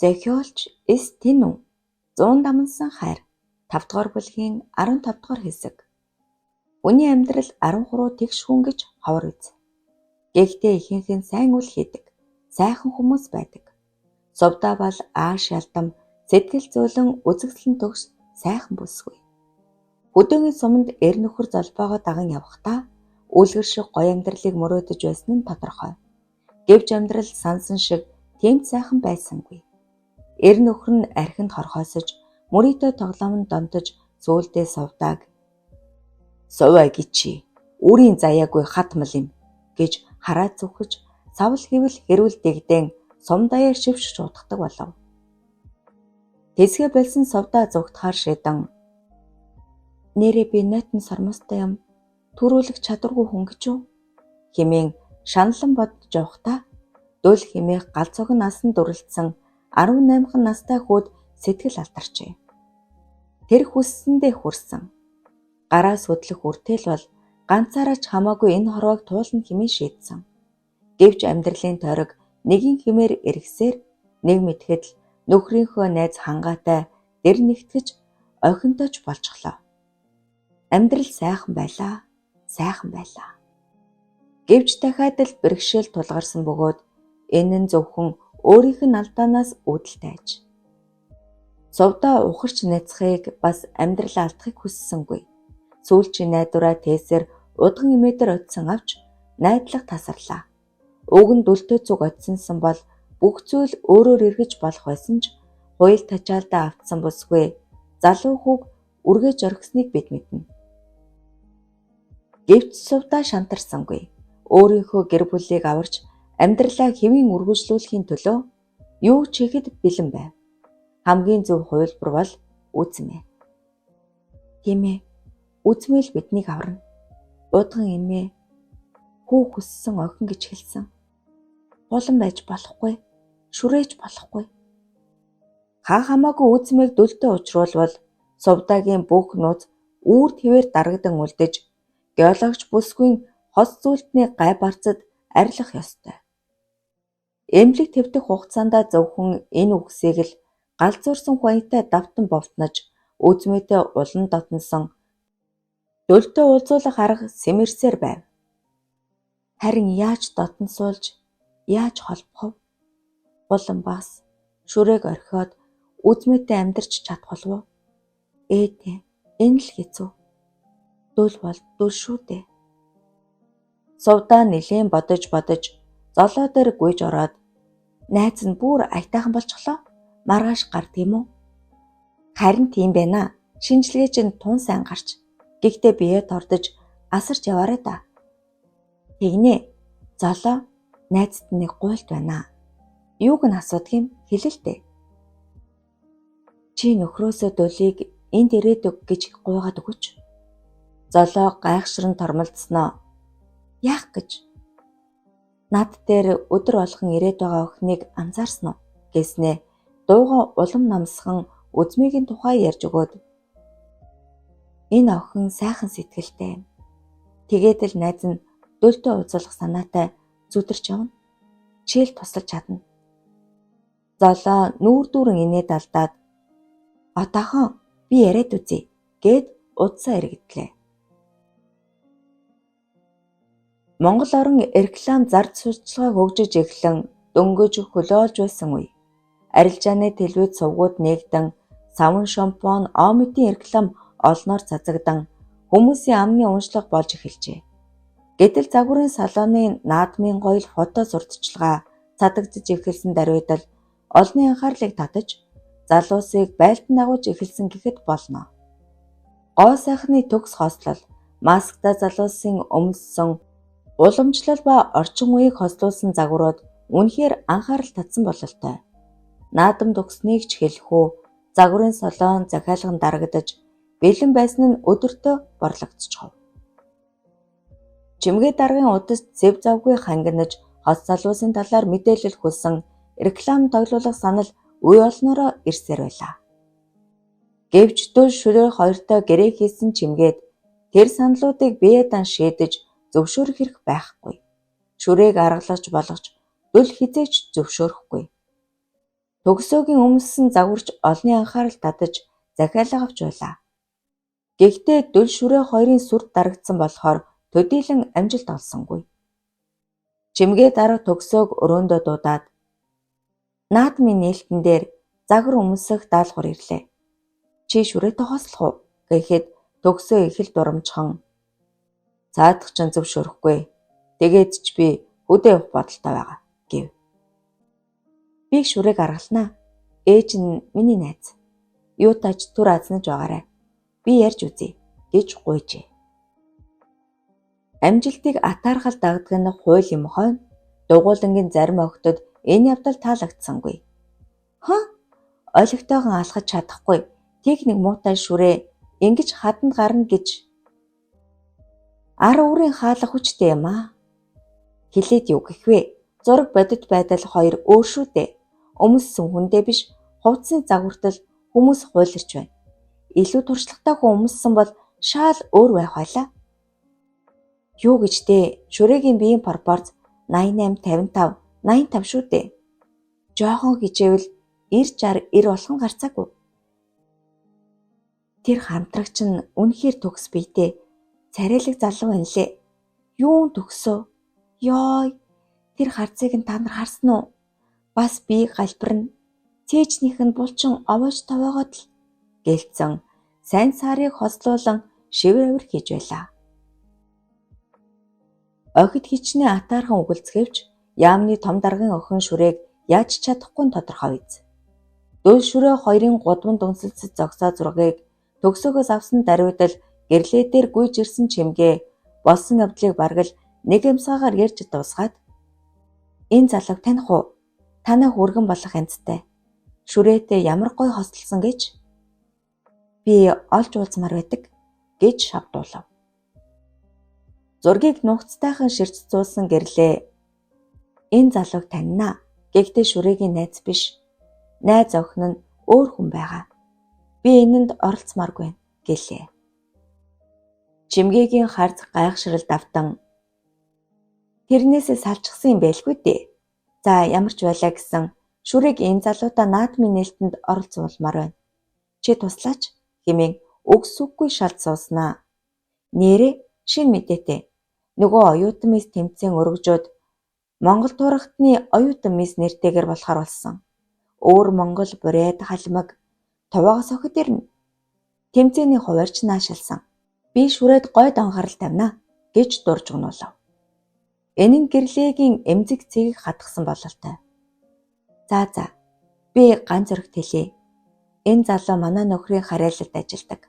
Зохиолч С. Тэнүү Зуун дамнасан хайр 5 дугаар бүлгийн 15 дугаар хэсэг. Хүний амьдрал 13 тэгш хүн гэж ховор үз. Гэхдээ ихэнх нь сайн үл хийдэг, сайхан хүмүүс байдаг. Сувдаа бол ааш ялдам, сэтгэл зөөлөн, үзэгдэл нь төгс сайхан бүсгүй. Хөдөөгийн суманд эр нөхөр золбоогоо даган явахдаа үлгэр шиг гоё амьдралыг мөрөөдөж байсан нь тодорхой. Гэвч амьдрал сансан шиг тийм сайхан байсангүй. Эр нөхөр нь архинд хорхоосож, мөрийтэй тоглоомонд донтож сүүлдээ сувдааг "Суваа гिचи, үрийн заяагүй хатмал юм" гэж хараа зүхэж, савл хэвэл хэрүүл дэгдэн сум даяар шившиж удахдаг болов. Тэсгээ болсон сувдаа зүгтахаар шидэн "Нэрээ би нойтон сормостой юм, төрүүлэх чадваргүй хүн гэж үү?" хэмээн шаналан бодож явахдаа дөл хэмээх гал цогон насан дүрэлтсэн 18 настай хүүд сэтгэл алдарчээ. Тэр хүссэндээ хүрсэн. Гараа судлах үртэл бол ганцаараа ч хамаагүй энэ хорвоог туулна хэмээн шийдсэн. Гэвч амьдралын тойрог нэгэн хэмээр эргэсээр нэг мэдэхэд л нөхрийнхөө найз хангаатай дэр нэгтгэж охинтой ч болчихлоо. Амьдрал сайхан байлаа, сайхан байлаа. Гэвч дахиад л бэрхшээл тулгарсан бөгөөд энэ нь зөвхөн өөрийнх нь алдаанаас үүдэлтэй аж. Сувдаа ухарч няцахыг бас амьдралаа алдахыг хүссэнгүй. Сүүлчийн найдвараа тээсэр удган эмээ дээр очисон авч найдлага тасарлаа. Уг нь дүлтэй зүг очсонсон бол бүх зүйл өөрөөр эргэж болох байсан ч хуйл тачаалдаа автсан бүсгүй залуу хүүг үргэж орхисныг бид мэднэ. Гэвч сувдаа шантарсангүй. Өөрийнхөө гэр бүлийг аварч амьдралаа хэвийн үргэлжлүүлэхийн төлөө юу ч хийхэд бэлэн байв. Хамгийн зөв хувилбар бол үзмээ. Тийм ээ. Үзмээ л биднийг аварна. Удган эмээ хүү хүссэн охин гэж хэлсэн. Булан байж болохгүй, шүрээж болохгүй. Хаа хамаагүй үзмээг дүлтэй учруулвал сувдаагийн бүх нууц үүр тэвээр дарагдан үлдэж геологч бүсгүйн хос зүйлтний гай барцад арилах ёстой. Эмнэлэг твдэх хугацаанд зөвхөн энэ үгсийг л галзуурсан хуянтай давтан бовтнож үзмээтэй улам дотносон дүлтэй уулзуулах арга сэмэрсээр байв. Харин яаж дотносуулж, яаж холбох вэ? Булан бас шүрээг орхиод үзмээтэй амьдарч чадах болов уу? Ээдээ, энэ л хэцүү. Дүл бол дүл шүү дээ. Сувдаа нэлээн бодож бодож золоо дээр гүйж ороод найз нь бүр аятайхан болчихлоо. Маргааш гардаг юм уу? Харин тийм байна. Шинжилгээ чинь тун сайн гарч. Гэхдээ бие тордож асарч яваарай да. Тэгнэ. Золоо найзад нэг гуйлт байна. Юуг нь асуудаг юм хэлээ л дээ. Чи нөхрөөсөө дүлийг энд ирээд өг гэж гуйгаад өгөөч. Золоо гайхшран тормолдсноо. Яах гэж? Над дээр өдөр болгон ирээд байгаа охиныг анзаарсан уу гэснээ дуугаа улам намсхан үзмийн тухай ярьж өгөөд энэ охин сайхан сэтгэлтэй юм. Тэгээд л найз нь дүлтэй уулзуулах санаатай зүдэрч явна. Чи л тусалж чадна. Золоо нүүр дүүрэн инээд алдаад одоохон би яриад үзье гээд удсаа эргэдлээ. Монгол орон реклам зар сурталчилгаа хөгжиж эхлэн дөнгөж хөлөөлж байсан үе. Арилжааны телевиз сувгууд нээгдэн саван шампунь, омитын реклам олноор цацагдан хүмүүсийн амны уншлага болж эхэлжээ. Гэтэл загварын салоны наадмын гоёл фото сурталчилгаа цадагдаж эхэлсэн даруйд л олонний анхаарлыг татаж залуусыг байлдан дагуулж эхэлсэн гэхэд болно. Гоо сайхны төгс хослол, масктай залуусын өмссөн уламжлал ба орчин үеийг хослуулсан загварууд үнэхээр анхаарал татсан бололтой. Наадам төгснөгийг ч хэлэх үү, загварын салон захиалга нь дарагдаж бэлэн байсан нь өдөртөө борлогдчихов. Чимгээ даргын удаст сэв завгүй хангинаж хос залуусын талаар мэдээлэл хүссэн реклам тоглуулах санал үе олноороо ирсээр байлаа. Гэвч дүл шүрээ хоёртой гэрээ хийсэн чимгээд тэр саналуудыг бие даан шийдэж зөвшөөрөх эрх байхгүй. Шүрээг аргалаж болох ч дүл хэзээ ч зөвшөөрөхгүй. Төгсөөгийн өмссөн загварч олонний анхаарал татаж захиалга авч байлаа. Гэхдээ дүл шүрээ хоёрын сүрд дарагдсан болохоор төдийлөн амжилт олсонгүй. Чимгээ дарга төгсөөг өрөөндөө дуудаад наадмын нээлтэн дээр загвар өмсөх даалгавар ирлээ. Чи шүрээтэй хослох уу гэхэд төгсөө их л дурамжхан цаадах чинь зөвшөөрөхгүй. Тэгээд ч би хөдөө явах бодолтой байгаа гэв. Би шүрээг аргалнаа. Ээж нь миний найз. Юутай ч түр азнаж байгаарай. Би ярьж үзье гэж гуйжээ. Амжилтыг атаархал дагдаг нь хууль юм хойно дугуйлангийн зарим охидод энэ явдал таалагдсангүй. Хаа? Олигтойгон алхаж чадахгүй. Техник муутай шүрээ ингэж хаданд гарна гэж ар өөрийн хаалга хүчтэй юм аа. Хилээд юу гэх вэ? Зураг бодит байдал хоёр өөр шүү дээ. Өмссөн хүндээ биш, хувцсны загвартал хүмүүс хуйларч байна. Илүү туршлагатай хүн өмссөн бол шаал өөр байх байлаа. Юу гэж дээ? Шүрээгийн биеийн пропорц 88 55 85 шүү дээ. Жохон хичээвэл 90 60 90 болгон гарцаагүй. Тэр хамтрагч нь үнэхээр төгс биетэй царайлаг залуу байна лээ. Юун төгсөө? Йой, тэр харцыг нь та нар харсан уу? Бас бие галбирна. Цээжнийх нь булчин овоож таваагаад л гэлцэн сайн сарыг хослуулан шивэр авир хийж байлаа. Охид хичнээн атаархан үгэлцгээвч яамны том даргын охин шүрээг яаж чадахгүй нь тодорхой биз. Дөл шүрээ хоёрын гудамд үнсэлцэж зогсоо зургийг төгсөөгөөс авсан даруйд л гэрлээ дээр гүйж ирсэн чимгээ болсон явдлыг бараг л нэг амьсгаагаар ярьж дуусгаад энэ залууг таних уу? Танай хүргэн болох янзтай. Шүрээтэй ямар гоё хослолсон гэж би олж уулзмаар байдаг гэж шавдуулав. Зургийг нухацтайхан ширтцуулсан гэрлээ. Энэ залууг танина. Гэхдээ шүрээгийн найз биш. Найз охин нь өөр хүн байгаа. Би энэнд оролцмааргүй байна гэлээ. Чимгээгийн харц гайхшрал давтан тэрнээсээ салчихсан юм байлгүй дээ. За ямар ч байлаа гэсэн шүрээг энэ залуудаа наадмын нээлтэнд оролцуулмаар байна. Чи туслаач хэмээн үг сүггүй шалд сууснаа. Нээрээ шинэ мэдээтэй. Нөгөө оюутан мис тэмцээн өргөжөөд Монгол туурагтны оюутан мис нэртэйгээр болохоор болсон. Өөр Монгол, Бурайд, Халмаг, Туваагаас охид ирнэ. Тэмцээний хуваарьч наашилсан. Би шүрээд гойд анхаарал тавина гэж дуржигнуулав. Энэ нь гэрлээгийн эмзэг цэгийг хатгсан бололтой. За за би ганц зөрөгт хэлье. Энэ залуу манай нөхрийн харьяалалд ажилладаг.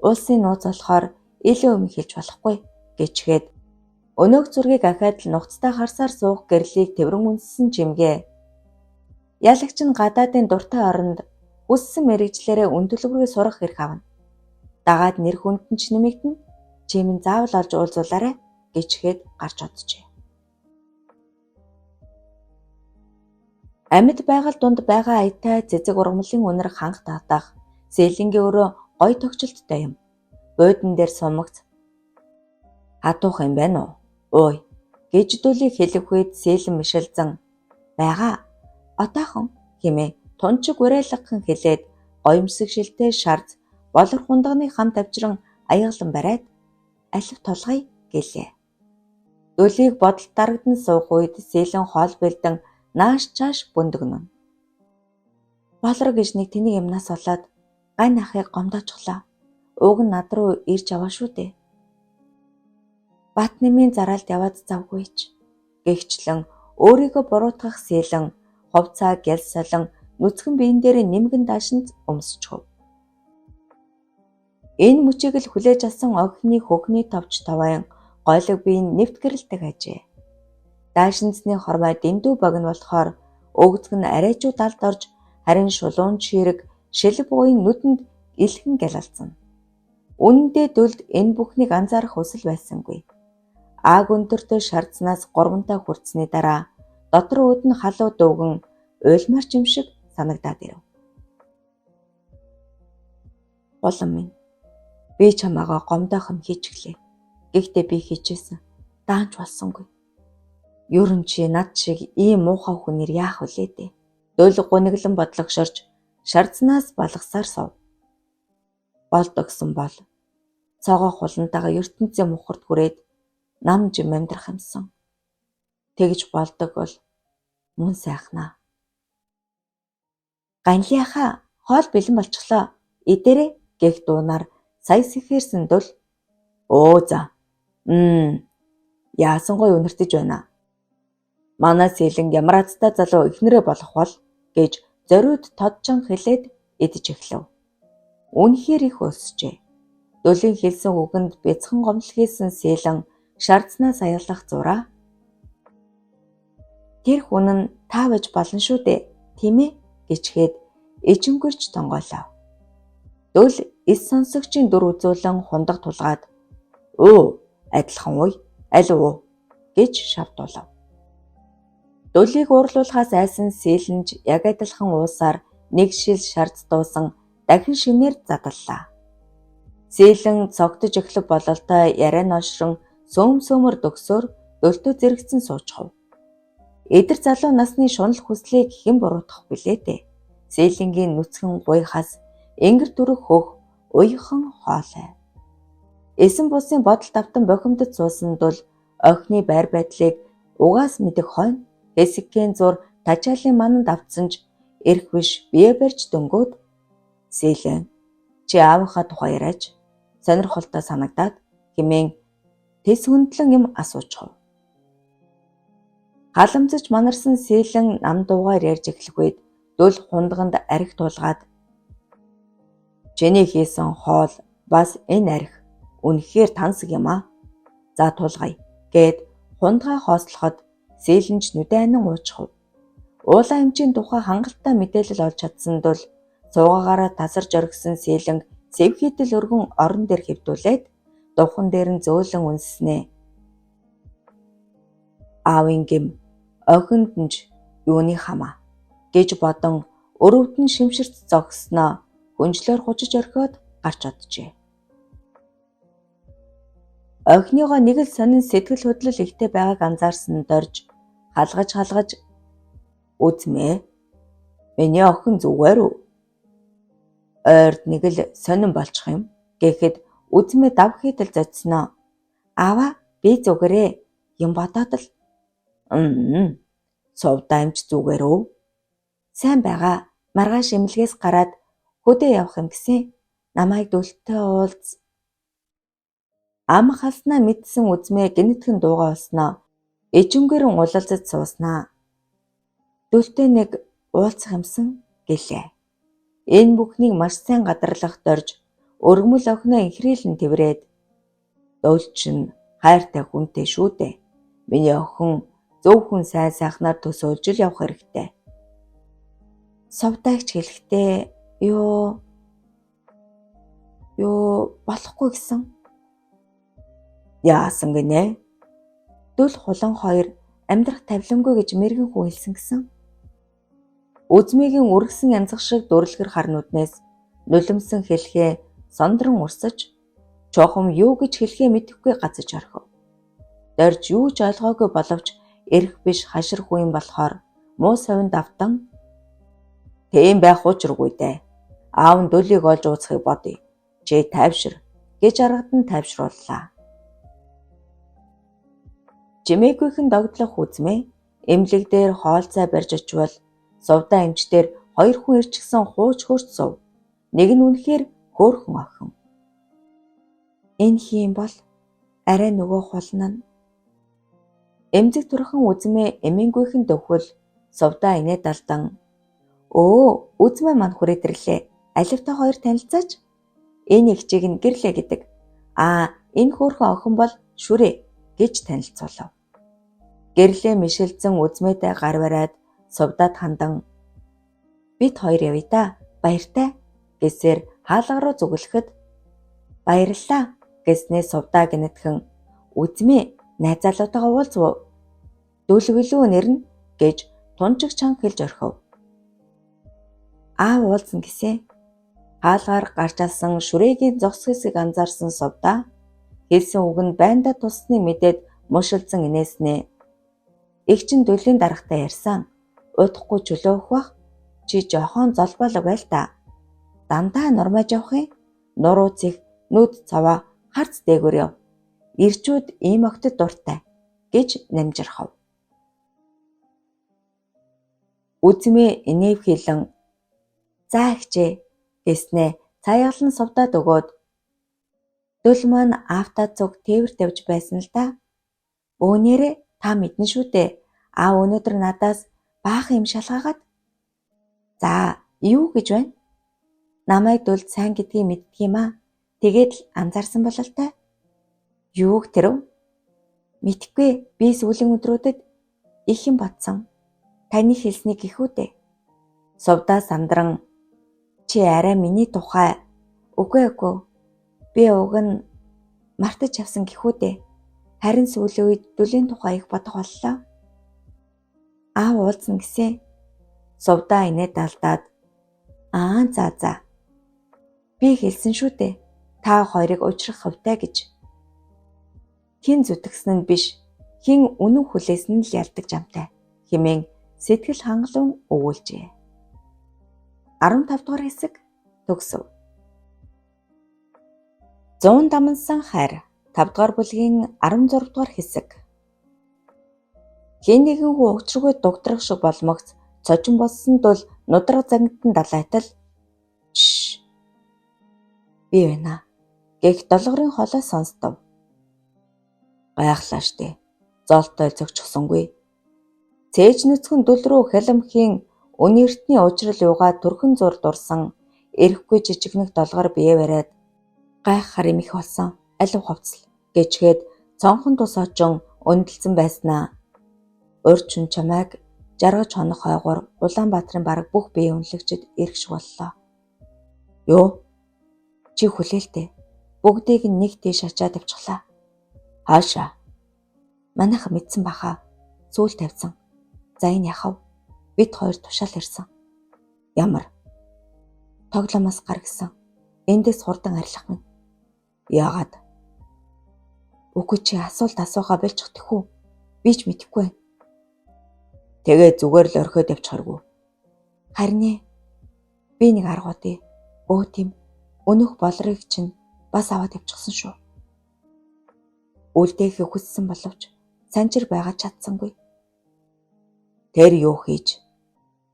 Улсын нууц болохоор илүү юм хэлж болохгүй гэчгээд өнөөх зургийг ахиад л нухацтай харсаар суух гэрлийг тэврэн үнссэн чимгээ. Ялагч нь гадаадын дуртай оронд хүссэн мэргэжлээрээ үн төлбөргүй сурах эрх авна. Дагаад нэр хүнд нь ч нэмэгдэнэ. Чим нь заавал олж уулзуулаарай гэчгээд гарч оджээ. Амьд байгаль дунд байгаа аятай цэцэг ургамлын үнэр ханх татах сэлэнгийн өрөө гой төгчлөлттэй юм. Буудан дээр сумагц хатуух юм байна уу? Ууй гэж дүлийг хэлэх үед сэлэн мишэлзэн байгаа. Отоохон хэмээн тунчиг уриалгахан хэлээд гоёмсог шилтэй шарз болор хундагны хам тавчран аягалан бариад алив тулгая гэлээ. Дүлийг бодолд дарагдан суух үед сэлэн хоол бэлдэн нааш чааш бүндгөнө. Болор гэж нэг тэнийг юмнаас болоод гань ахыг гомдоочихлоо. Уг нь над руу ирж аваа шүү дээ. Бат нэмийн зараалд яваад завгүй ч гэгчлэн өөрийгөө буруутгах сэлэн хувцаа гял солон нүцгэн биен дээр нэмгэн даашинз өмсчихв. Энэ мөчийг л хүлээж авсан охины хөхний товч тавайн гойлог бие нь нэвт гэрэлтэх ажээ. Даашинзны хормой дэндүү богино болохоор өгзөг нь арайчуу далд орж харин шулуун чирэг шилэг буйн нүдэнд илхэн гялалзана. Үнэндээ дүлд энэ бүхнийг анзаарах хүсэл байсангүй. Ааг өндөртэй шардснаас гурвантаа хүртсэний дараа дотор үүд нь халуу дууган уйлмаар ч юм шиг санагдаад ирэв. Улам минь би чамаагаа гомдоох юм хийчихлээ. Гэхдээ би хичээсэн. Даанч болсонгүй. Ер нь чи над шиг ийм муухай хүнээр яах вүлээ дээ. Дөл гуниглан бодлогшорч шарзнаас балгасаар суув. Болдогсон бол цогоо хулантайгаа ертөнцийн мухарт хүрээд нам жим амьдрах юмсан. Тэгж болдог бол мөн сайхнаа. Ганлиахаа хоол бэлэн болчихлоо. Идээрэй гэх дуунаар сая сэхээрсэн дөл өө за. Яасан гоё үнэртэж байна. Манай сэлэн ямар азтай залуу эхнэрээ болох бол гэж зориуд тоджон хэлээд идэж эхлэв. Үнэхээр их өлсжээ. Дүлийн хэлсэн үгэнд бяцхан гомдол хийсэн сэлэн шардснаас аялах зураа. Тэр хүн нь та байж болно шүү дээ, тийм ээ гэчгээд ижингэрч тонгойлоо. Дөл эс сонсогчийн дүр үзүүлэн хундаг тулгаад өө адилхан уй аль уу гэж шавдуулав. Дүлийг уурлуулахаас айсан сэлэнж яг адилхан уусаар нэг шил шард дуусан дахин шинээр задаллаа. Сэлэн цогтож эхлэх бололтой яриа ношрон сөөм сөөмөр дөгсөөр дөлтөө зэрэгцэн суучхав. Эдэр залуу насны шунал хүслийг хэн буруутгах билээ дээ. Сэлэнгийн нүцгэн гуйхаас энгэр төрөх хөх уяхан хоолой. Эсэн бусын бодол давтан бохимдод суусан дул охины байр байдлыг угаас мэдэх хойно хэсэгхэн зур тачаалын мананд автсан ч эрх биш бие барьж дөнгөөд сэлэн чи аавынхаа тухай яриач сонирхолтой санагдаад хэмээн тэс хөндлөн юм асуучхав. Халамзаж манарсан сэлэн нам дуугаар ярьж эхлэх үед дүл хундганд арх тулгаад чиний хийсэн хоол бас энэ арх үнэхээр тансаг юм аа. За тулгая гэд хундгаа хоослоход сэлэнч нүдэн уучхав. Уулаа эмчийн тухай хангалттай мэдээлэл олж чадсан тул суугаагаараа тасарч оргисон сэлэн сэвхийдэл өргөн орон дээр хэвдүүлээд духан дээр нь зөөлөн үнсснээ. Аавын гэм охинд нь ч юуны хамаа гэж бодон өрөвд нь шимширч зогссноо хөнжлөөр хужиж орхиод гарч оджээ. Охиныгоо нэг л сонин сэтгэл хөдлөл ихтэй байгааг анзаарсан дорж халгаж халгаж үзмээ. Миний охин зүгээр үү? Ойрд нэг л сонин болчих юм гэхэд үзмээ дав хийдэл зодсноо. Аава би зүгээрээ юм бодоод л сувдаа эмч зүгээр үү? Сайн байгаа. Маргааш эмнэлгээс гараад хөдөө явах юм гэсэн. Намайг дүлтэй уулз. Ам халснаа мэдсэн үзмээ гинэтхэн дуугаа олсноо. Ижингэрэн уулзаж сууснаа. Дүлтэй нэг уулзах юмсан гэлээ. Энэ бүхнийг маш сайн гадарлах дорж өргөмөл охиноо инхрийлэн тэврээд дөл чинь хайртай хүнтэй шүү дээ. Миний охин зөв хүн сайн сайхнаар төсөөлж л явах хэрэгтэй. Сувдаагч хэлэхдээ юу болохгүй гэсэн. Яасан гинэ? Дүл хулан хоёр амьдрах тавилангүй гэж мэрэгэн хүн хэлсэн гэсэн. Үзмигийн үргэсэн янзах шиг дүрлгэр хар нүднээс нулимсан хэлхээ сондрон урсаж чухам юу гэж хэлхээ мэдэхгүй гацаж орхив. Дорж юу ч ойлгоогүй боловч эрх биш хашир хүн болохоор муу совинд автан тийм байх учиргүй дээ. Аав нь дүлийг олж ууцахыг бодъё. Чи тайвшир гэж аргад нь тайвшрууллаа. Чимээгүйхэн догдлох үзмээ эмнэлэг дээр хоол цай барьж очивол сувдаа эмч дээр хоёр хүн ирчихсэн хууч хөрч сув. Нэг нь үнэхээр хөөрхөн охин. Энэ хийм бол арай нөгөө хулна нь. Эмзэг турхан үзмээ эмэнгүйхэн дөхвөл сувдаа инээд алдан өө үзмээ мань хүрээд ирлээ. Аливтай хоёр танилцаач. Энэ эгчийг нь гэрлээ гэдэг. Аа энэ хөөрхөн охин бол шүрээ гэж танилцуулав. Гэрлээ мишэлзэн үзмээтэй гар бариад сувдаад хандан бид хоёр явъя да баяртай гэсээр хаалга руу зүгэлэхэд баярлалаа гэснээ сувдаа гинэтхэн үзмээ найз залуутайгаа уулзав уу? Дүлгэлүү нэрнэ гэж тунчиг чанга хэлж орхив. Аав уулзна гэсэн. Хаалгаар гарч алсан шүрээгийн зогс хэсэг анзаарсан сувдаа хэлсэн үг нь байндаа туссныг мэдээд мушилдсан инээснээ. Эгч нь дүлийн даргатай ярьсан. Удахгүй чөлөө өгөх бах Чи жохон золбоолог байл та. Дандаа нурмаж явах юм. Нуруу цэх, нүд цаваа харц дээгүүр яв. Ирчүүд ийм охидод дуртай гэж намжирхав. Үзмээ инээвхийлэн "За эгчээ" гэснээ цаягалан сувдаад өгөөд Дөл маань аавтай цуг тээвэр тавьж байсан л даа. Бөөнөрөө та мэднэ шүү дээ. Аав өнөөдөр надаас баахан юм шалгаагаад. За юу гэж байна? Намайг Дүлд сайн гэдгийг мэддэг юм аа. Тэгээд л анзаарсан бололтой. Юуг тэрв? Мэдхгүй би сүүлийн өдрүүдэд их юм бодсон. Таны хэлснийг гэхүү дээ. Сувдаа сандран чи арай миний тухай үгүй үгүй би уг нь мартаж явсан гэхүү дээ. Харин сүүлийн үед Дүлийн тухай их бодох боллоо. Аав уулзна гэсэн. Сувдаа инээд алдаад аа за за. Би хэлсэн шүү дээ. Та хоёрыг учрах хувтай гэж. Хэн зүтгэсэн нь биш, хэн үнэн хүлээсэн нь л ялдаг жамтай хэмээн сэтгэл хангалуун өгүүлжээ. 15 дугаар хэсэг төгсөв. Зуун дамнасан хайр 5 дугаар бүлгийн 16 дугаар хэсэг. Хэн нэгэн хүн учиргүй дугдрах шиг болмогц цожин болсон тул нудраг зангидан далайтал "Шш би байна" гэх долгорын хоолой сонстов. Гайхлаа штэ. Зоолтой зөгчихсөнгүй. Цээж нүцгэн дүл рүү хялам хийн өнөртний учрал юугаа төрхөн зур дурсан эрэхгүй жижигнэх долгор бие бариад гайхахаар юм их болсон. Алив хувцал гэжгээд цонхон тус очин өндөлсөн байснаа. Урьд шөнө чамайг жаргаж хонох хойгуур Улаанбаатарын бараг бүх бие үнэлэгчид ирэх шиг боллоо. Юу? Чи хүлээлтэй. Бүгдийг нь нэг тийш ачаад явчихлаа. Хаашаа? Манайха мэдсэн баха. Сүүл тавьсан. За энэ яхав? Бид хоёр тушаал ирсэн. Ямар? Тоглоомоос гар гэсэн. Эндээс хурдан арилах минь. Яагаад? Үгүй чи асуулт асуухаа больчих тэхүү. Би ч мэдэхгүй байна. Тэгээ зүгээр л орхиод явчихаргүй. Харин ээ. Би нэг арга бодъё. Өө тийм. Өнөөх болрыг чинь бас аваад явчихсан шүү. Үлдээхийг хүссэн боловч санжир байгаа чадсангүй. Тэр юу хийж?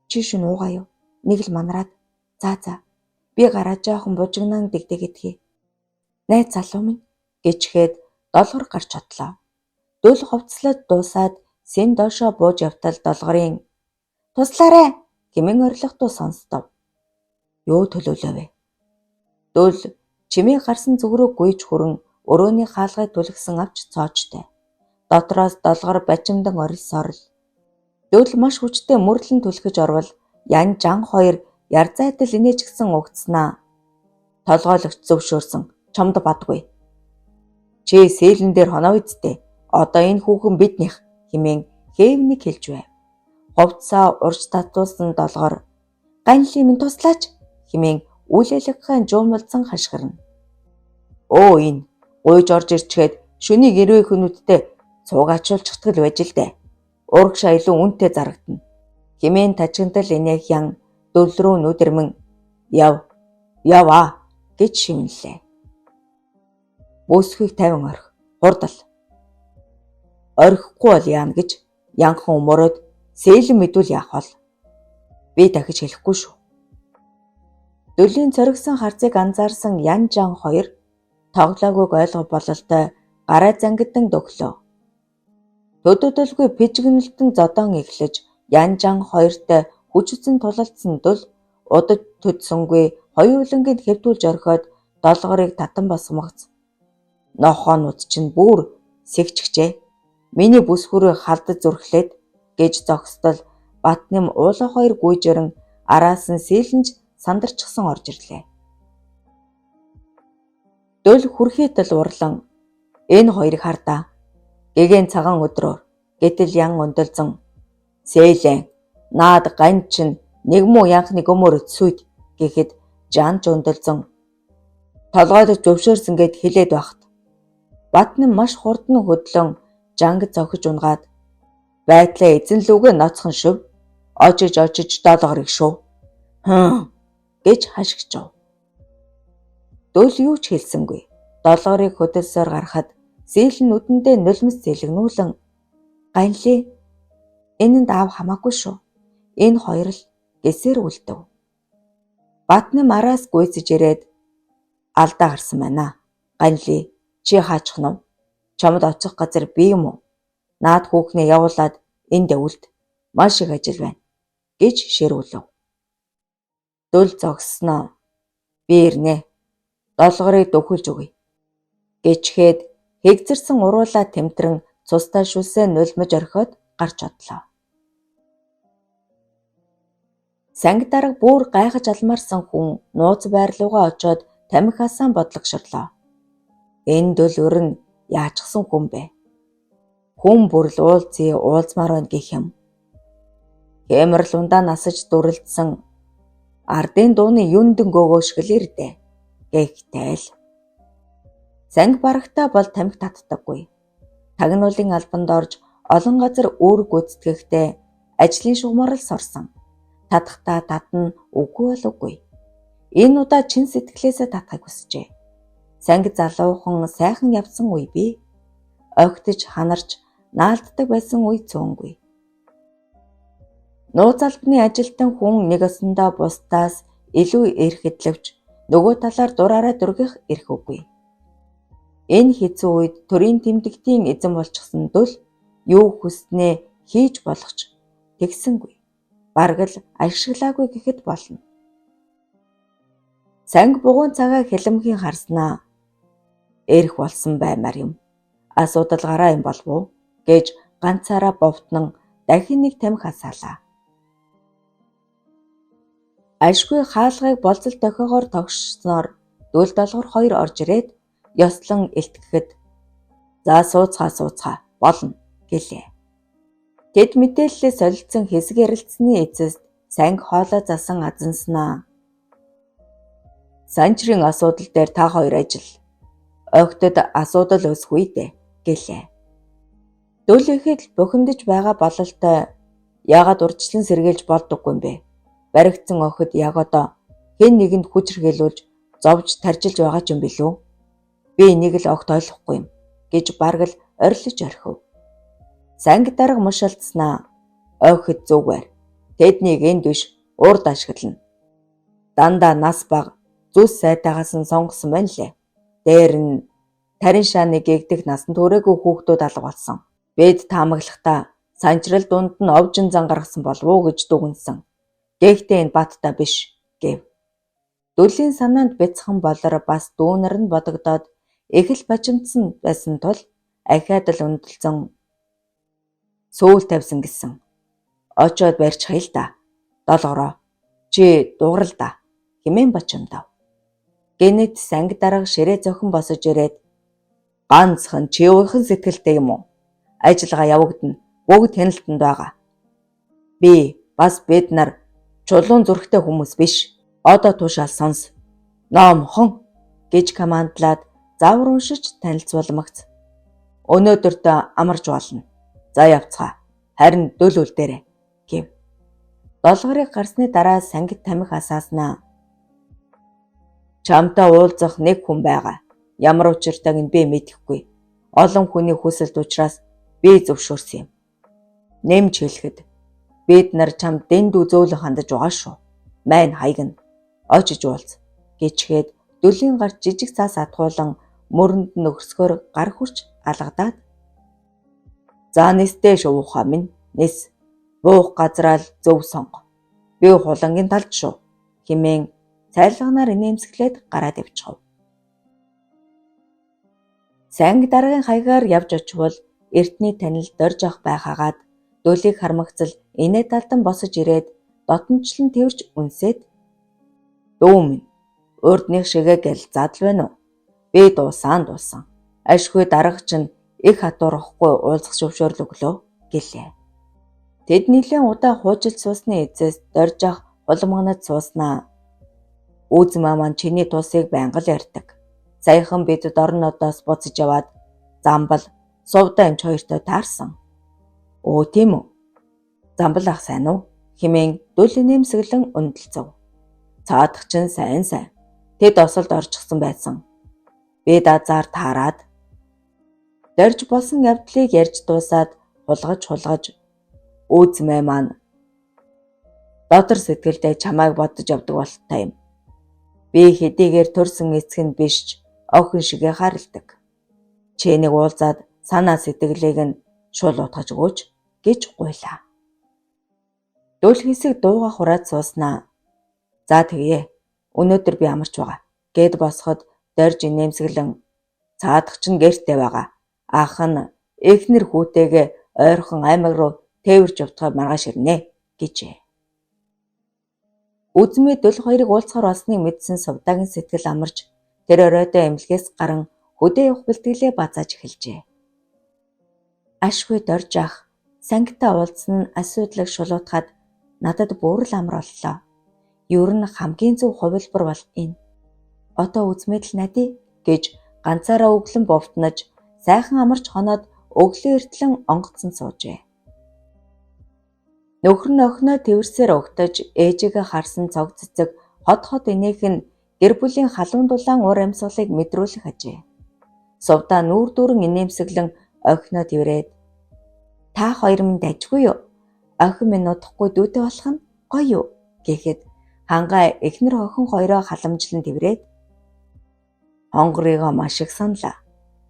Чи шүн уугаа юу? Нэг л манраад. За за. Би гараа жоохон бужигнаан дэгдэгэдгий. Найз залуу минь гэчгээд долгор гарч отлоо. Дөл хувцлаад дуусаад сэн доошоо бууж явтал долгорын "Туслаарай" хэмээн орилох дуу сонстов. Юу төлөөлөө вэ? Дөл чимээ гарсан зүг рүү гүйж хүрэн өрөөний хаалгыг түлхсэн авч цоожтой. Дотроос долгор бачимдан орилсоор л. Дөл маш хүчтэй мөрлөн түлхэж орвол Ян Жан хоёр ярзайдал инээчгсэн угтснаа. Толгойлогч зөвшөөрсөн. Чамд бадгүй. Чи сээлэн дээр хоноо үсттэй. Одоо энэ хүүхэн биднийх хэмээн хээвнийг хэлж байв. Хувцсаа урьж татуулсан долгор "Ганлын минь туслаач" хэмээн үл элэгхэн жуумалзан хашгирна. Өө энэ гуйж орж ирчгээд шөнийг эрвээ хүнүүдтэй цуугаачуулчихдаг л байж л дээ. Урагшаа илүү үнэтэй зарагдана. Хэмээн тажигнадал инээх ян дөл рүү нүдэрмэн яв яваа гэж шивнэлээ. Бүсхүйг 50 орхи. Хурдал. Орхихгүй бол яана гэж янхан өмөрөөд сээлэн мэдвэл яах вэ? Би дахиж хэлэхгүй шүү. Дүлийн цоргисон харцыг анзаарсан Ян Жан хоёр тоглоогүйг ойлгох бололтой гараа зангидан дөглөө. Төдөлгүй пижигнэлтэн зодон эхлэж Ян Жан хоёртой хүч үзэн тулалдсан дүл удаж төдсөнгүй хоёулангийг хэвтүүлж орхиод долгорыг татан босгомогц. Нохоонууд чинь бүр сэгчгчээ. Миний бүсгүүрээ халдаж зүрхлээд гэж зогсдол Батням уулаа хоёр гүйжэрэн араас нь сэлэнж сандарчихсан орж ирлээ. Дөл хүрхийтэл урлан энэ хоёрыг хардаа. Гэгэн цагаан өдрөөр гэтэл ян өндөлзөн сээлэн наад ган чинь нэг муу янхны göмөр өтсүйд гэхэд жанч өндөлзөн толгойд зөвшөөрсөн гэд хэлээд байхад Батнам маш хурдан хөдлөн жанг зохиж унгаад байтлаа эзэн лүгээ ноцхон шив очиж очиж долгорыг шүү. "Хм" гэж хашгичив. Дөл юу ч хэлсэнгүй. Долгорыг хөдөлсөөр гарахад Сийл нь нүдэндээ нулимс зэлгэнүүлэн "Ганли, энэнд аав хамаагүй шүү. Энэ хоёр л" гэсээр үлдэв. Батнам араас гүйцэж ирээд алдаа гарсан байна. Ганли, чи хаачих нь вэ? Чамд очих газар би юм уу? Наад хүүхнээ явуулаад энд үлд. Маш их ажил байна гэж ширүүлэв. Дөл зогссноо. Би ирнэ. Долгорыг дөхөлж өгье гэчгээд хэгзэрсэн уруулаа тэмтрэн цустай шүлсээ нулимж орхиод гарч одлоо. Санги дарга бүр гайхаж алмаарсан хүн нууц байр руугаа очоод тамхи асаан бодлогоширлоо. Энэ дөл өр нь яачихсан хүн бэ? Хүн бүр л уулзъя уулзмаар байна гэх юм. Хэмрэл ундаа насаж дүрэлтсэн ардын дууны юндэн гөөгөө шиг л ирдэ. Гэхдээ л санги барагтаа бол тамхи татдаггүй. Тагнуулын албанд орж олон газар үүрэг гүйцэтгэхдээ ажлын шугамар л сорсон. Татахтаа татна, үгүй бол үгүй. Энэ удаа чин сэтгэлээсээ татахыг хүсжээ. Санги залуухан сайхан явсан үе бий. Огтж ханарч наалддаг байсан үе цөөнгүй. Нууц албаны ажилтан хүн нэг осондоо бусдаас илүү эрх эдлэвч нөгөө талаар дураараа дүргэх эрх үгүй. Энэ хэцүү үед төрийн тэмдэгтийн эзэн болчихсон дөл юу хүснээ хийж болох ч тэгсэнгүй. Бараг л ашиглаагүй гэхэд болно. Санги бугуун цагаа хилэмхийн харснаа эрх болсон баймаар юм. Асуудал гараа юм болов уу гэж ганцаараа бовтнон дахин нэг тамхи асаалаа. Ашгүй хаалгыг болзол дохиогоор тогшсноор дөл долгор хоёр орж ирээд ёслон элтгэхэд "За сууцгаа сууцгаа болно" гэлээ. Тэд мэдээллээ солилцсон хэсэг ярилцсаны эцэст санги хоолой засан азанснаа. Санчрын асуудал дээр та хоёр ажил. Огтод асуудал үүсэх үе дээ гэлээ. Дөл ихэд бухимдаж байгаа бололтой яагаад урьдчилан сэргийлж болдоггүй юм бэ? Баригдсан охид яг одоо хэн нэгэнд хүч хэрэглүүлж зовж таржилж байгаа ч юм билүү? Би энийг л огт ойлгохгүй юм гэж бараг л орилж орхив. Санги дарга мушаалтснаа охид зүгээр. Тэднийг энд биш урд ашиглана. Дандаа нас бага зүс сайтаагаас нь сонгосон байна лээ. Дээр нь тарин шааны гэгдэх насан туршаагүй хүүхдүүд алга болсон. Бид таамаглахдаа санчрал дунд нь овжин зан гаргасан болов уу гэж дүгнсэн. Гэхдээ энэ баттай биш гэв. Дүлийн санаанд бяцхан болор бас дүүнер нь бодогдоод их л бачимдсан байсан тул ахиад л ундлсан сөүл тавьсан гэсэн. Очоод барьчихъя л да. Долгороо. Чи дуурал да. Хэмээн бачимдав. Гэнэт санги дарга ширээ зохин босож ирээд ганцхан чи уйхан сэтгэлтэй юм уу? Ажиллагаа явагдана. Бүгд хяналтанд байгаа. Би бас бид нар чулуун зүрхтэй хүмүүс биш. Одоо тушаал сонс. Номхон гэж командлаад завар уншиж танилцуулмагц. Өнөөдөртөө амарч болно. За явцгаа. Харин дөл үлдээрэй гэв. Долгорыг гарсны дараа сангид тамхи асааснаа. Чамтай уулзах нэг хүн байгаа. Ямар учиртайг нь би мэдэхгүй. Олон хүний хүсэлт учраас би зөвшөөрсөн юм. Нэмж хэлэхэд бид нар чамд дэндүү зөөлөн хандаж байгаа шүү. Майн хаягна. Очиж уулз гэчгээд дүлийн гар жижиг цаас атгуулан мөрөнд нь өгсгөр гар хүрч алгадаад за нистэй шувуухаа минь нис буух газраа л зөв сонго. Би хулангийн талд шүү хэмээн цайлганаар инээмсэглээд гараад явчихав. Санги даргын хаягаар явж очивол эртний танил дорж ах байхаагаад дөлийг хармагцал инээ талдан босож ирээд дотночлон тэрч үнсээд дүү минь урдных шигээ гэл задал байна уу? Би дуусан дуусан. Ашгүй дарга чинь их хатуурахгүй уулзах зөвшөөрөл өглөө гэлээ. Тэд нэлээн удаа хуужилж суусны эцэс дорж ах хулмагнад сууснаа. Үүзмаа маань чиний тусыг байнга л ярьдаг. Саяхан бид дорнодоос буцаж яваад замбал сувдаа эмч хоёртой таарсан. Өө тийм үү? Замбал ах сайн уу? Хэмээн дүл нэмсэглэн унталцав. Цаадах чинь сайн сайн. Тэд осолд орчихсон байсан. Би дазаар таарад Дорж болсон явдлыг ярьж дуусаад хулгаж хулгаж Үзмээ маань дотор сэтгэлдээ чамайг бодож явдаг бололтой юм. Би хэдийгээр төрсөн эцэг нь биш ч охин шигээ харилдаг. Чи нэг уулзаад санаа сэтгэлийг нь шулуутгаж өгөөч гэж гуйлаа. Дөл хэсэг дууга хураад сууснаа. За тэгье. Өнөөдөр би амарч байгаа. Гэд босоход Дорж инээмсэглэн цаадах чинь гэртээ байгаа. Ах нь эхнэр хүүтэйгээ ойрхон аймаг руу тээвэрч явтгай маргааш ирнэ гэжээ. Үзмээ дөл хоёрыг уулзахар болсныг мэдсэн Сувдагийн сэтгэл амарч тэр оройдоо эмнэлгээс гаран хөдөө явах бэлтгэлээ базааж эхэлжээ. Ашгүй Дорж ах сангитай уулзсан нь асуудлыг шулуутахад надад бүр л амар боллоо. Ер нь хамгийн зөв хувилбар бол энэ. Одоо үзмээд л надъя гэж ганцаараа өглөн бувтнаж сайхан амарч хоноод өглөө эртлэн онгоцонд суужээ. Нөхөр нь охиноо тэвэрсээр угтаж ээжигээ харсан цог цэцэг хот хот инээх нь гэр бүлийн халуун дулаан уур амьсгалыг мэдрүүлэх ажээ. Сувдаа нүүр дүүрэн инээмсэглэн охиноо тэврээд та хоёр минь дажгүй юу? Охин минь удахгүй дүүтэй болох нь гоё юу? Гэхэд хангай эхнэр охин хоёроо халамжлан тэврээд хонгорыгоо маш их саналаа.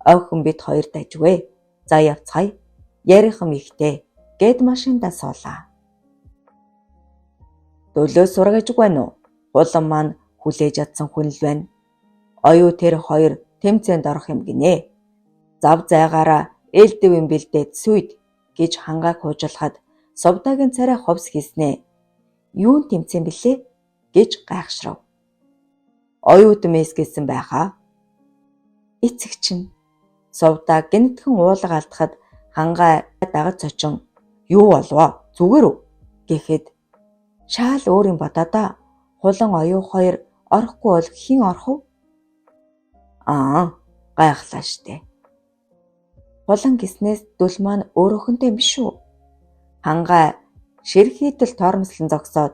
Охин бид хоёр дажгүй. За явцгаая. Ярих юм ихтэй гэд машиндаа суулаа. Дөлөө сургаж байна уу? Хулан маань хүлээж чадсан хүн л байна. Оюу тэр хоёр тэмцээнд орох юм гинэ. Зав зайгаараа ээлдэвэн бэлдээд сүйд гэж хангааг хуужлахад Сувдагийн царай ховс хийснэ. Юун тэмцээн билээ гэж гайхшрав. Оюутан мэс гэсэн байхаа. Эцэг чинь Сувдаа гэнэтхэн уулга алдахад хангай дагаж цочин юу болвоо зүгээр үү гэхэд шаал өөр юм бодоо доо. Хулан оюу хоёр орохгүй бол хэн орох вэ? Аа гайхлаа штэ. Хулан гиснээс дүл маань өөр охинтой юм биш үү? Хангай ширхийдэл тоормслон зогсоод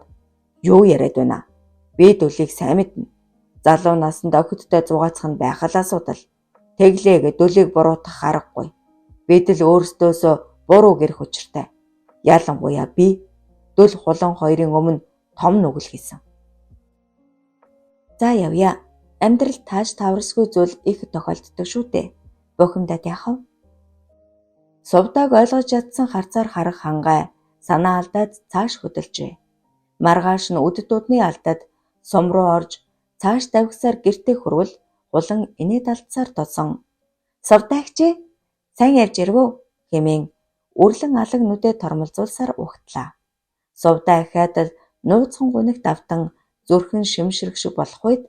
юу яриад байна? Би дүлийг сайн мэднэ. Залуу насанд охидтой зугаацах нь байх л асуудал. Тэглээ дүлийг буруутгах аргагүй. Бид л өөрсдөөсөө буруу гэрэх учиртай. Ялангуяа би дүл хулан хоёрын өмнө том нүгэл хийсэн. За явъя. Амьдрал тааж таврасгүй зүйл их тохиолддог шүү дээ. Бухимдаад яах вэ? Сувдааг ойлгож чадсан харцаар харах хангай санаа алдаад цааш хөдөлжээ. Маргааш нь үд дуудны алдад сум руу орж цааш давхисаар гэртээ хүрвэл хулан инээд алдсаар тосон. Сувдаагчээ сайн явж ирв үү хэмээн үрлэн алаг нүдээ тормолзуулсаар угтлаа. Сувдаа ахиад л нууцхан гунигт автан зүрхэн шимшрэх шиг болох үед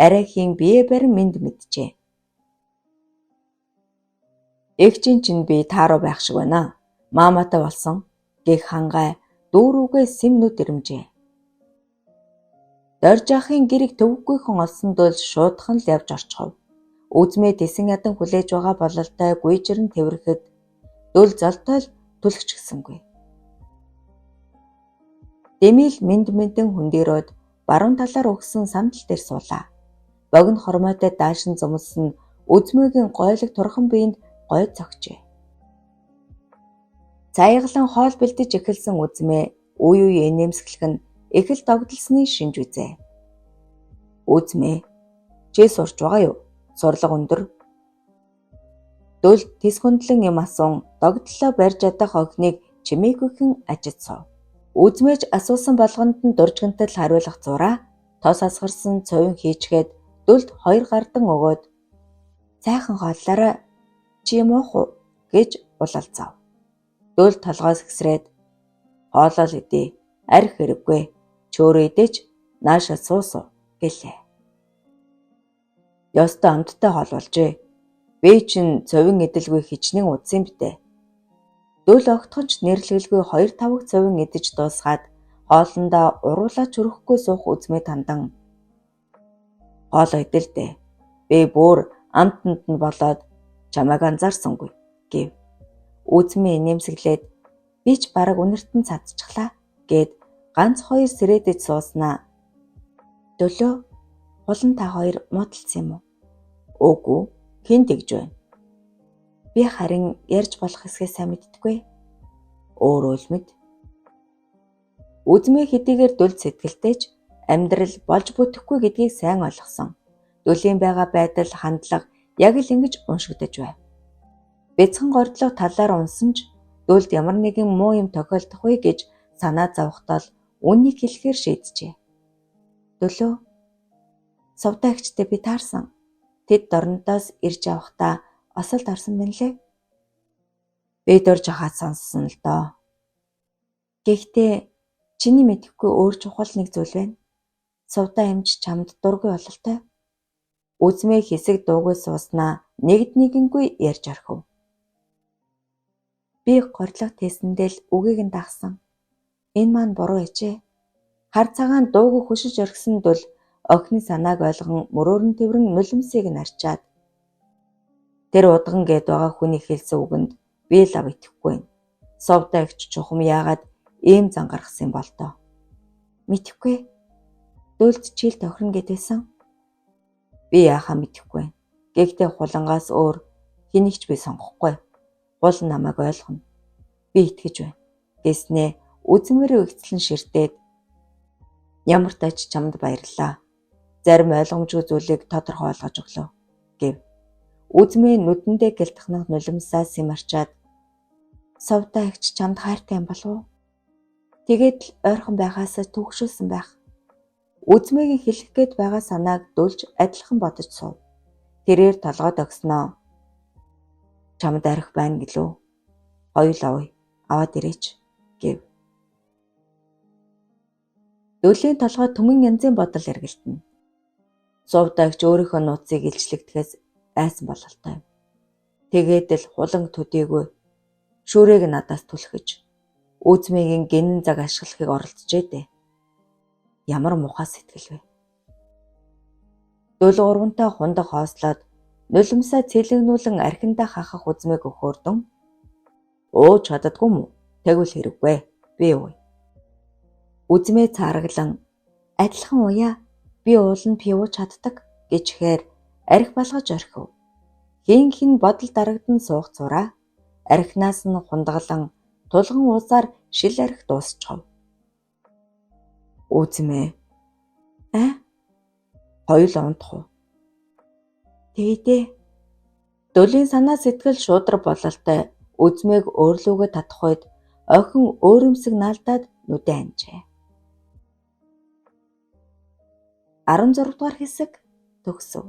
арай хийн бие барин мэнд мэджээ. Эгчийн чинь би тааруу байх шиг байна. Мааматай болсон гэх хангай дүүрүүгээ сэм нүд ирэмжээ. Дорж ахын гэрийг төвөггүйхэн олсон дөл шуудхан л явж орчихов. Үзмээ тэсэн ядан хүлээж байгаа бололтой гүйжрэн тэврэхэд дөл золтой л түлхчихсэнгүй. Дэмил мэнд мэндэн хөндөрөөд баруун талаар өгсөн самдал дээр суулаа. Богино хормойтой даашин зумлсан үзмөөгийн гойлог турхан биеинд гой цогчээ. Цаяглан хоол бэлдэж эхэлсэн үзмээ үе үе инээмсэглэх нь их л догдолсны шинж үзээ. Үзмээ чи сурч байгаа юу? Сурлага өндөр. Дөл тэс хөндлөн юм асуун догдлоо барьж ядах охиныг чимээгүйхэн ажид суув. Үзмээж асуусан болгонд нь дуржигнтал хариулах зураа тос асгарсан цовин хийчгээд дүлд хоёр гардан өгөөд сайхан хооллоорой чи юм уух уу гэж улалцав. Дүл толгоос хэсрээд хоолоо л идэ арх хэрэггүй чөөрөө идэж нааша суусуу гэлээ. Ёстой амттай хоол болжээ. Би чинь цовин эдэлгүй хичнээн удсан битээ. Дөл огтхон ч нэрлэгэлгүй хоёр таваг цовин идэж дуусгаад хоолондоо уруулаа чөрөхгүй суух үзмээ тандан. Хоолоо идэл дээ. Би бүр амтанд нь болоод чамайг анзаарсангүй гэв. Үзмээ инээмсэглээд би ч бараг үнэртэн цадчихлаа гэд ганц хоёр сэрээдэж сууснаа. Дөлөө хулан та хоёр муудалцсан юм уу? Үгүй, хэн тэгж байна? Би харин ярьж болох хэсгээ сайн мэддэггүй. Өөрөө л мэд. Үзмээ хэдийгээр дүл сэтгэлтэй ч амьдрал болж бүтэхгүй гэдгийг сайн ойлгосон. Дүлийн байгаа байдал, хандлага яг л ингэж уншигдаж байв. Бяцхан гордлого талаар унсан ч дүлд ямар нэгэн муу юм тохиолдох вэ гэж санаа зовхдоо л үннийг хэлэхээр шийджээ. Дөлөө сувдаа эгчтэй би таарсан. Тэд дорнодоос ирж явахдаа осолд орсон байна лээ. Би дурж хахад сонссон л доо. Гэхдээ чиний мэдэхгүй өөр чухал нэг зүйл байна. Сувдаа эмч чамд дургүй бололтой. Үзмээ хэсэг дуугүй сууснаа нэгд нэгэнгүй ярьж орхив. Би гордлого тээсэндээ л үгийг нь дагсан. Энэ маань буруу ээжээ. Хар цагаан дуугүй хөшиж орхисон дул охины санааг ойлгон мөрөөрөн тэврэн нулимсыг нь арчаад тэр удган гээд байгаа хүний хэлсэн үгэнд би лав итгэхгүй байна. Сувдаа эгч чухам яагаад ийм зан гаргасан юм бол доо. Мэдэхгүй. Дөлд чил тохирно гэд байсан. Би яахаа мэдэхгүй байна. Гэхдээ хулангаас өөр хэнийг ч би сонгохгүй. Хул намайг ойлгоно. Би итгэж байна. Гэснээ үзмэрээ өгцлэн ширтээд ямар тач чамд баярлалаа. Зарим ойлгомжгүй зүйлийг тодорхой ойлгож өглөө гэв. Үзмээ нүдэндээ гэлтхнах нулимсаа симарчаад сувдаа эгч чамд хайртай юм болов уу? Тэгээд л ойрхон байгаасаа түгшүүлсэн байх. Үзмээгийн хэлэх гээд байгаа санааг дүлж адилхан бодож суув. Тэрээр толгой догсноо. Чамд арх байна гэлүү? Хоёул авъя. Аваад ирээч гэв. Дүлийн толгой түмэн янзын бодол эргэлтэнэ. Сувдаа эгч өөрийнхөө нууцыг илчлэгдэхээс айсан бололтой юм. Тэгээд л хулан төдийгүй шүүрээг надаас түлхэж үзмээгийн гинэн цаг ашиглахыг оролдожээ дээ. Ямар муухай сэтгэл вэ? Дөл гурвантай хундаг хоослоод нулимсаа цэлэгнүүлэн архиндаа хахах үзмээг өхөөрдөн ууж чаддаггүй юм уу? Тэгвэл хэрэггүй. Би ууя. Үзмээ цаараглан адилхан уяа би уулна пив ууж чаддаг гэжхээр архи балгаж орхив. Хэн хэн бодол дарагдан суух цураа архинаас нь хундаглан тулган уусаар шил архи дуусчихав. Үзмээ. Аа? Хоёул унтах уу? Тэгдээ. Дүлийн санаа сэтгэл шударга бололтой үзмээг өөрлөгөө татах үед охин өөрөмсөг наалдаад нүдээ анжээ. 16 дугаар хэсэг төгсөв.